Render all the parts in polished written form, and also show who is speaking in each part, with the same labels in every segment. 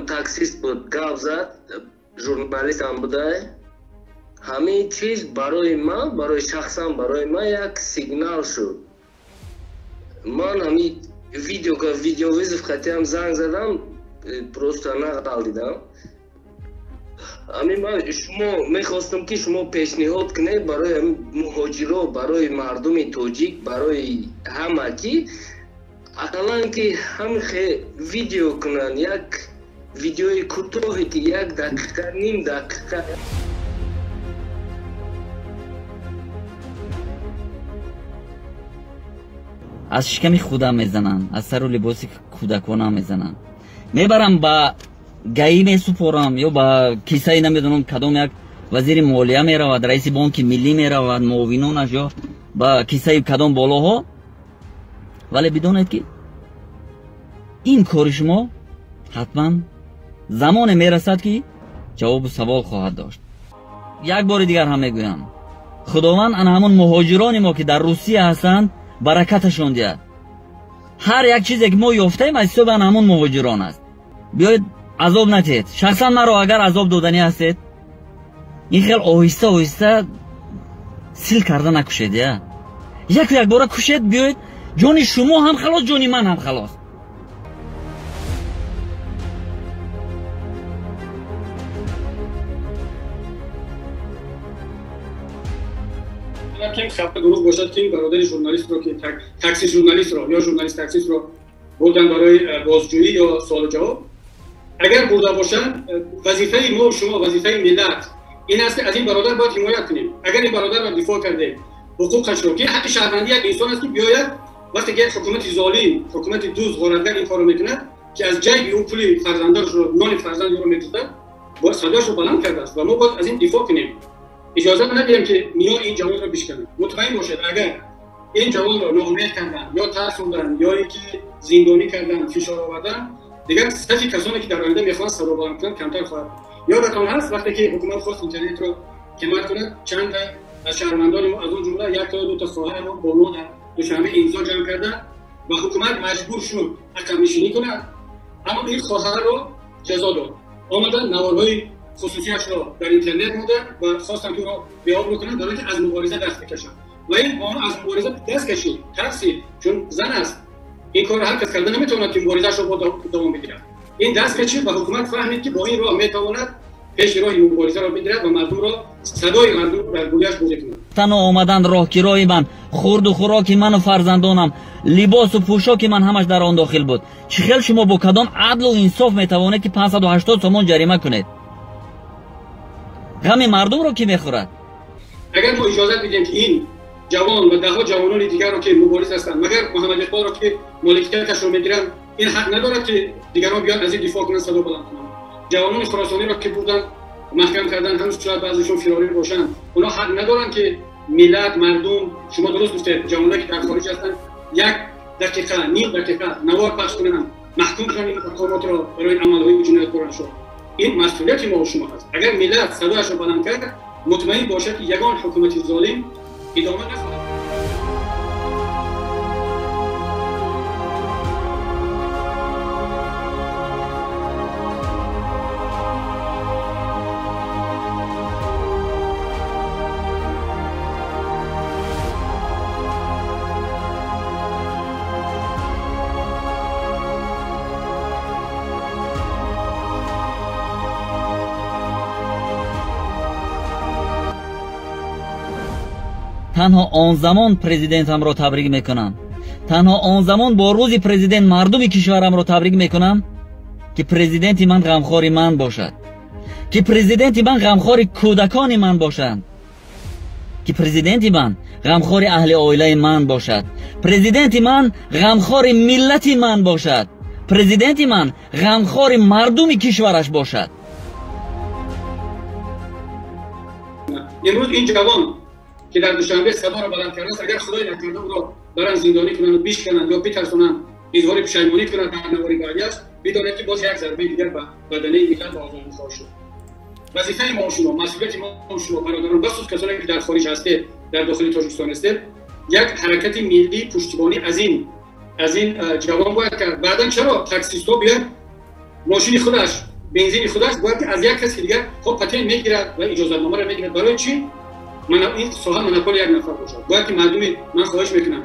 Speaker 1: Таксист буд, гап зад, журналист ҳам будай. Ҳамин чиз барои ман, барои шахсан барои ман як сигнал шуд. Ман ҳамин видеовызов қатиам занг задам, просто нағалдидам. Ҳамин ман шумо мехостам, ки шумо пешниҳод кунед барои муҳоҷиро, барои мардуми тоҷик, барои ҳама, ки ақаллан ки ҳамихе видео кунанд, як видеои кӯтоҳе, ки як дақиқа, ним дақиқа.
Speaker 2: Аз шиками худам мезананд, аз сару либоси кӯдаконам мезананд, мебарам ба ГАИ месупорам ё ба кисаи намедонам кадом як вазири молия меравад, раиси бонки миллӣ меравад, муовинонаш ё ба кисаи кадом болоҳо. Вале бидонед, ки ин кори шумо ҳатман замоне мерасад, ки ҷавобу савол хоҳад дошт. Як бори дигар ҳам мегӯям, Худованд ана ҳамон муҳоҷирони мо, ки дар Русия ҳастанд, баракаташон диҳад. Ҳар як чизе, ки мо ёфтаем, аз ҳисоби ана ҳамон муҳоҷирон аст. Биёед, азоб натиҳед. Шахсан маро агар азоб доданӣ ҳастед, ин хел оҳиста оҳиста сил карда накушед, я яку якбора кушед. Биёед, ҷони шумо ҳам халос, ҷони ман ҳам халос.
Speaker 3: Ки хабар дурӯғ бошад, ки бародари журналистро, ки такси журналистро ё журналист таксистро бурдан барои бозҷӯӣ ё суолу ҷавоб, агар бурда бошанд, вазифаи мо, шумо, вазифаи миллат ин аст, ки аз ин бародар бояд ҳимоят кунем. Агар ин бародарро дифоъ кардем, ҳуқуқашро, ки ҳаққи шаҳрвандии як инсон аст, ки биёяд, вақте ки як ҳукумати золим, ҳукумати дузд, ғоратгар ин корро мекунад, ки аз ҷайби ӯ пули фарзандонашро, нони фарзанди ӯро медуздад, бояд садояшро баланд кардааст ва мо бояд аз ин дифоъ кунем. Иҷозат надиҳем, ки миёни ин ҷавонро бишкананд. Мутмаин бошед, агар ин ҷавонро ноумед карданд ё тарсонданд, ё ин ки зиндонӣ карданд, фишор оварданд, дигар сафи касоне, ки дар оянда мехоҳанд садо баланд кунанд, камтар хоҳад. Ёдатон ҳаст, вақте ки ҳукумат хост интернетро қимат кунад, чанд аз шаҳрвандони мо, аз он ҷумла як то дута хоҳари мо бо мо дар Душанбе имзо ҷамъ карда ва ҳукумат маҷбур шуд ақабнишинӣ кунад, аммо ин хоҳарро ҷазо дод. Омадан, наворҳои хусусияшро дар интернет монда ва хостанд, ки ӯро беобрӯ кунанд, барои ки аз мубориза даст бикашанд. Ва ин бону аз мубориза даст кашид, тарсид, чун зан аст, ин корро ҳар кас карда наметавонад, ки муборизаашро бо давом бигирад. Ин даст кашид ва ҳукумат фаҳмид, ки бо ин роҳ метавонад пеши роҳи муборизаро бигирад ва мардумро, садои мардумро дар гӯяш бозӣ кунад.
Speaker 2: Танҳо омадан, роҳкирои ман, хурду хӯроки ману фарзандонам, либосу пӯшоки ман, ҳамаш дар он дохил буд. Чӣ хел шумо бо кадом адлу инсоф метавонед, ки 580 сомон ҷарима кунед? Ғами мардумро кӣ мехӯрад?
Speaker 3: Агар мо иҷозат бидем, ки ин ҷавон ва даҳҳо ҷавонони дигарро, ки мубориз ҳастанд, магар Муҳаммад Иқболро, ки моликияташро мегиранд, ин ҳақ надорад, ки дигарон биёнд, аз ин дифоъ кунанд, садо баланд кунанд? Ҷавонони хуросониро, ки бурданд, маҳкам карданд, ҳанӯз шояд баъзешон фирорӣ бошанд, онҳо ҳақ надоранд, ки миллат, мардум, шумо дуруст гуфтед, ҷавоное, ки дар хориҷ ҳастанд, як дақиқа, ним дақиқа навор пахш кунанд, маҳкум кунанд ин мақомотро барои амалҳои ҷинояткоранашон? Ин масъулияти мо шумо ҳаст. Агар миллат садояшро баланд кард, мутмаин бошад, ки ягон ҳукумати золим идома нахоҳад.
Speaker 2: Танҳо он замон президентамро табрик мекунам, танҳо он замон бо рӯзи президент мардуми кишварамро табрик мекунам, ки президенти ман ғамхори ман бошад, ки президенти ман ғамхори кӯдакони ман бошанд, ки президенти ман ғамхори аҳли оилаи ман бошад, президенти ман ғамхори миллати ман бошад, президенти ман ғамхори мардуми кишвараш бошад.
Speaker 3: Имрӯз ин ҷавон, ки дар Душанбе садоро баланд кардааст, агар худои накарда ӯро баранд, зиндонӣ кунанд, бишкананд ё битарсонанд, изҳори пушаймонӣ кунанд дар навори баъдиаш, бидонед, ки боз як зарбаи дигар ба баданаи миллат ва озодихоҳ шуд. Вазифаи мо шумо, масъулияти мо шумо, бародарон, бахусус касоне, ки дар хориҷ ҳастед, дар дохили Тоҷикистон ҳастед, як ҳаракати миллии пуштибонӣ аз ин ҷавон бояд кард. Баъдан чаро таксистҳо биёяд мошини худаш, бензини худаш бояд ки аз як каси дигар хоб патент мегирад ва иҷозатномаро мегирад. Барои чӣ ин соҳа монополи як нафар бошад? Бояд ки мардуми, ман хоҳиш мекунам,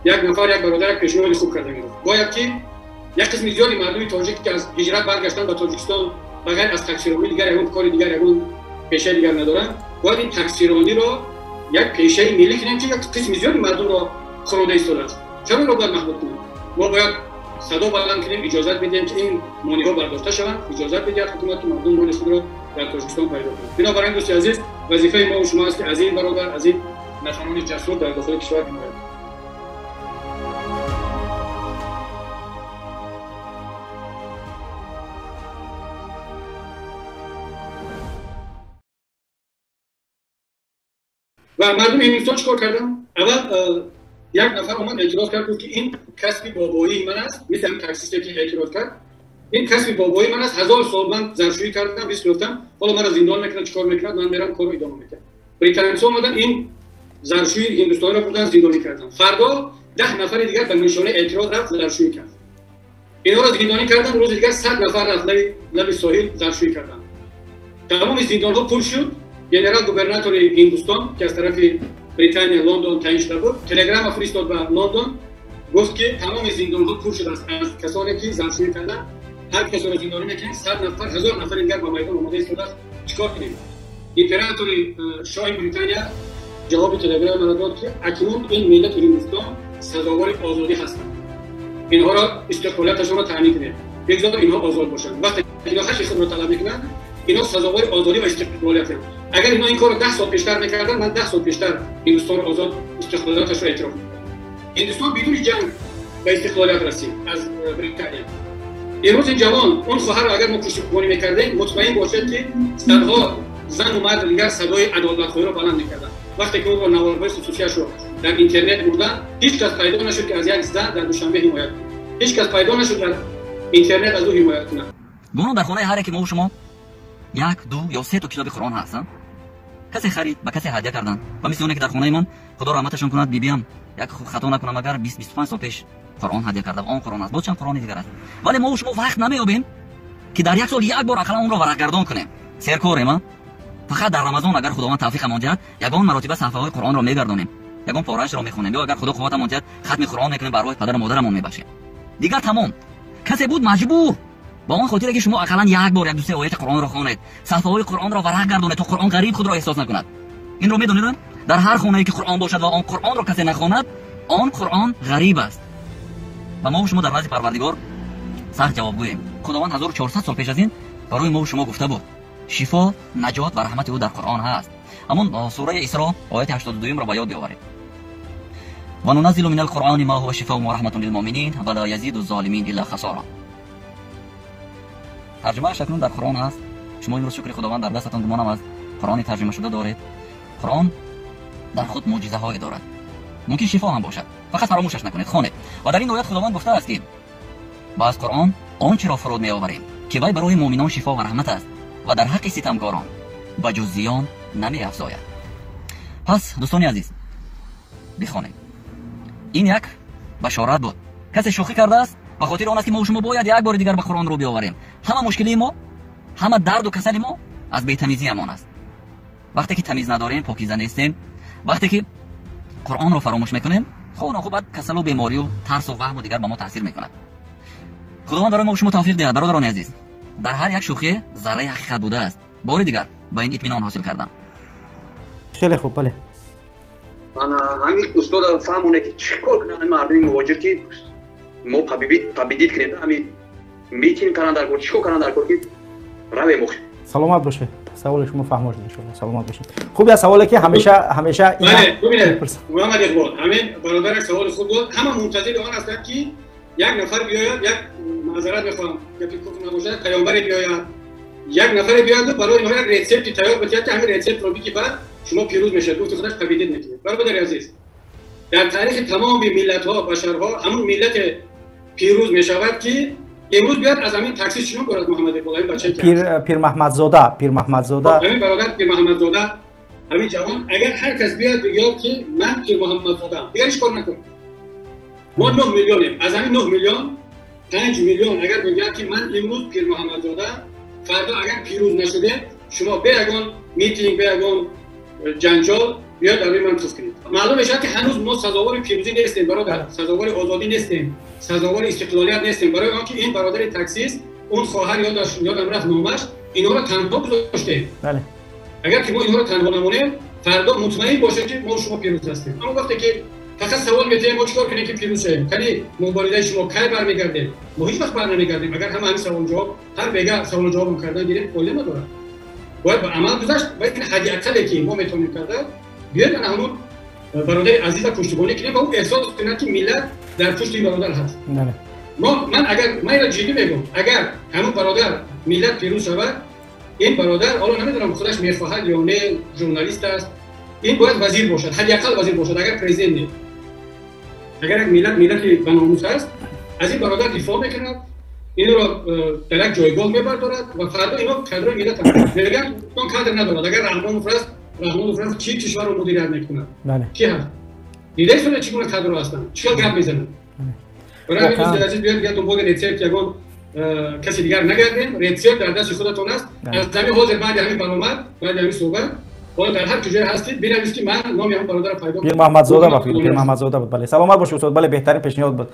Speaker 3: як нафар, як бародар як пешниҳоди хуб карда мегуфт, бояд ки як қисми зиёди мардуми тоҷик ки аз ҳиҷрат баргаштан ба Тоҷикистон ба ғайр аз таксиронӣ дигар ягон кори дигар, ягон пешаи дигар надоранд, бояд ин таксирониро як пешаи миллӣ кунем, ки як қисми зиёди мардумро хӯронда истодааст. Чаро инро бояд маҳдуд кунем? Мо бояд садо баланд кунем, иҷозат бидиҳем, ки ин монеъҳо бардошта шаванд, иҷозат бидиҳад ҳукумат, ки мардум моли худро дар Тоҷикистон пайдо кунанд. Бинобар ин, дӯсти азиз, вазифаи мо шумо аст, ки аз ин бародар, аз ин нафарони ҷасур дар дохили кишвар ҳимоят кунем. Ва мардуми Ҳиндустон чикор карданд? Аввал як нафар омад эътироз кард, гуфт ки ин касби бобоии ман аст, мисли ҳамин таксисте ки эътироз кард, ин касби бобоии ман аст, 1000 сол ман заршӯӣ кардам, риск ёфтам, ҳоло маро зиндон мекунад, чикор мекунад, ман мерам корро идома медиҳам. Британисо омадан ин заршӯии ҳиндустониро бурдан, зиндонӣ карданд. Фардо 10 нафари дигар ба нишонаи эътироз рафт, заршӯӣ кард. Инҳоро зиндонӣ карданд. Рӯзи дигар 100 нафар рафт лаби соҳил, заршӯӣ карданд. Тамоми зиндонҳо пур шуд. Генерал-губернатори Ҳиндустон, ки аз тарафи Британия Лондон таъин шуда буд, телеграмма фиристод ба Лондон, гуфт ки тамоми зиндонҳо пур шудааст аз касоне ки заршӯӣ карданд, ҳар касоро зиндонӣ мекунем, 100 нафар, 1000 нафари дигар ба майдон омода истодааст, чикор кунем? Императори шоҳи Британия ҷавоби телеграммаро дод, ки акнун ин миллати Ҳиндустон сазовори озодӣ ҳастанд, инҳоро истиқлолияташонро таъмин кунед, бигзор инҳо озод бошанд. Вақте инҳо ҳаққи худро талаб мекунанд, инҳо сазовори озодӣ ва истиқлолиятанд. Агар инҳо ин корро 10 сол пештар мекарданд, ман 10 сол пештар Ҳиндустонро озод, истиқлолияташро эътироф мекардам. Ҳиндустон бидуни ҷанг ба истиқлолият расид аз Британия. Имрӯз ин ҷавон, он хоҳарро агар мо пуштибонӣ мекардем, мутмаин бошед, ки садҳо зану марди дигар садои адолатхоҳиро баланд мекарданд. Вақте ки ӯро наворҳои хусусияшро дар интернет бурданд, ҳеҷ кас пайдо нашуд, ки аз як зан дар Душанбе ҳимоят кунад. Ҳеҷ кас пайдо нашуд дар интернет аз ӯ ҳимоят кунад.
Speaker 2: Гумон дар хонаи ҳар яке мо шумо 1, 2 ё 3 то китоби Қуръон ҳастанд. Касе харид, ба касе ҳадя карданд. Ва мисли оне ки дар хонаи ман, Худо раҳматашон кунад, бибиам, як хато накунам агар 20-25 сол пеш Қуръон ҳадя карда, он Қуръон аст, боз чанд Қуръони дигар аст. Вале мо шумо вақт намеёбем, ки дар як сол як бор ақаллан онро варақгардон кунем. Серкорем, а? Фақат дар Рамазон агар Худованд тавфиқамон диҳад, ягон маротиба саҳифаҳои Қуръонро мегардонем, ягон пораашро мехонем, ё агар Худо қувватамон диҳад, хатми Қуръон мекунем, ба арвоҳи падару модарамон мебахшем. Дигар тамом. Касе буд маҷбур ба он хотире ки шумо ақаллан як бор 1-2-3 ояти Қуръонро хонед, саҳифаҳои Қуръонро варақ гардонед, то Қуръон ғариб худро эҳсос накунад. Инро медонед? Дар ҳар хонае ки Қуръон бошад ва он Қуръонро касе нахонад, он Қуръон ғариб аст. Ва мо шумо дар назди Парвардигор сахт ҷавобгӯем. Худованд 1400 сол пеш аз ин барои мо шумо гуфта буд: шифо, наҷот ва раҳмати ӯ дар Қуръон ҳаст. Ҳамон сураи Исро ояти 82-ро ба ёд биёваред. Ва нуназзилу минал Қуръони ма ҳува шифоун ва раҳматун лилмуъминин ва ла язиду золимин илла хасора. Тарҷумааш акнун дар Қуръон ҳаст. Шумо имрӯз шукри Худованд дар дастатон гумонам аз Қуръони тарҷума шуда доред. Қуръон дар худ мӯъҷизаҳое дорад. Мумкин шифо ҳам бошад. Фақат фаромӯшаш накунед, хонед. Ва дар ин оят Худованд гуфтааст, ки ба аз Қуръон он чиро фуруд меоварем, ки вай барои муъминон шифо ва раҳмат аст ва дар ҳаққи ситамкорон ба ҷуз зиён намеафзояд. Пас дӯстони азиз, бихонем. Ин як башорат буд. Касе шӯхӣ кардааст ба хотири он аст, ки мо шумо бояд як бори дигар ба Қуръон рӯ биёварем. Ҳама мушкилии мо, ҳама дарду касали мо аз бетамизиамон аст. Вақте ки тамиз надорем, покиза нестем, вақте ки Қуръонро фаромӯш мекунем, хуб нохуб баъд касалу беморию тарсу ваҳму дигар ба мо таъсир мекунад. Худованд барои мо шумо тавфиқ диҳад, бародарони азиз. Дар ҳар як шӯхӣ зарраи ҳақиқат будааст. Бори дигар ба ин итминон ҳосил кардам.
Speaker 4: Хеле хуб, бале.
Speaker 5: Ана ҳамин устода фаҳмоне, ки чӣ кор кунанд мардуми муҳоҷир, ки мо победить кунем, ҳамин митинг кардан дар кор, чӣ кор кардан дар кор, ки равем охир.
Speaker 4: Саломат бошед. Саволи шумо фаҳмо шуд, иншоалло. Саломат бошед. Хуб, як саволе ки ҳамеша ҳамеша
Speaker 3: бале, бубинед, Муҳаммад Иқбол, ҳамин бародар як саволи хуб дод. Ҳама мунтазири он ҳастанд, ки як нафар биёяд, як маъзарат мехоҳам, гапи куфр набошад, паёмбаре биёяд, як нафаре биёяду барои инҳо як рецепти тайёр битиҳад, ки ҳамин рецептро бигӣ, баъд шумо пирӯз мешавед, гуфти худаш победить мекунед. Бародари азиз, дар таърихи тамоми миллатҳо, башарҳо ҳамун миллате пирӯз мешавад, ки имрӯз биёяд аз ҳамин такси чӣ ном дорад, Муҳаммад Иқбол, ҳамин бачае ки
Speaker 4: Пирмаҳмадзода, Пирмаҳмадзода,
Speaker 3: ҳамин бародар Пирмаҳмадзода, ҳамин ҷавон, агар ҳар кас биёяд бигӯяд, ки ман Пирмуҳаммадзодаам, дигар ҳеҷ кор накун. Мо 9 миллионем, аз ҳамин 9 миллион 5 миллион агар бигӯяд, ки ман имрӯз Пирмуҳаммадзода, фардо агар пирӯз нашудем, шумо бе ягон митинг, бе ягон ҷанҷол биёд дар рӯи ман туф кунед. Маълум мешавад, ки ҳанӯз мо сазовори пирӯзӣ нестем, бародар, сазовори озодӣ нестем, сазовори истиқлолият нестем. Барои он ки ин бародари таксист, он хоҳар, ёдам рафт номаш, инҳоро танҳо гузоштем. Агар ки мо инҳоро танҳо намонем, фардо мутмаин бошед, ки мо шумо пирӯз ҳастем. Аммо вақте ки фақат савол метиҳем, мо чикор кунем, ки пирӯз шавем, кани муборизаи шумо кай бармегардем? Мо ҳеҷ вақт барнамегардем. Агар ҳама ҳамин савол ҷавоб, ҳар бега саволу ҷавобам кардан гирем, фоида надорад. Бояд ба амал гузашт. Бояд ин ҳадди аққале, ки мо метавонем карда, биёед ана ҳамун бародари азиза пуштибонӣ кунем ва ӯ эҳсос кунад, ки миллат дар пушти ин бародар ҳаст. Ман агар, ман инро ҷиддӣ мегӯм, агар ҳамун бародар, миллат пирӯз шавад, ин бародар, ҳоло намедонам, худаш мехоҳад ё не, журналист аст, ин бояд вазир бошад, ҳадди аққал вазир бошад, агар президент не. Агар як миллат миллати баномус аст, аз ин бародар дифоъ мекунад, инро дар як ҷойгоҳ мебардорад ва фардо ино кадрои миллат мегӯянд, он кадр надорад. Агар Раҳмонов раст, Раҳмонов рафт, чӣ кишварро мудирият мекунад? Ки ҳаст? Дидаи чӣ гуна кадрро ҳастанд, чӣ хел гап мезананд? Барои ҳамин, дӯсти азиз, биёед дигар дунболи рецепт ягон каси дигар нагардем. Рецепт дар дасти худатон аст. Аз ҳамин ҳозир, баъди ҳамин баромад, баъди ҳамин суҳбат, ҳоло дар ҳар куҷое ҳастед, бинавис, ки ман номи ҳамон бародарро пайдо
Speaker 4: Пирмаҳмадзода, ба фикр, Пирмаҳмадзода буд. Бале, саломат бошед, устод. Бале, беҳтарин пешниҳод буд.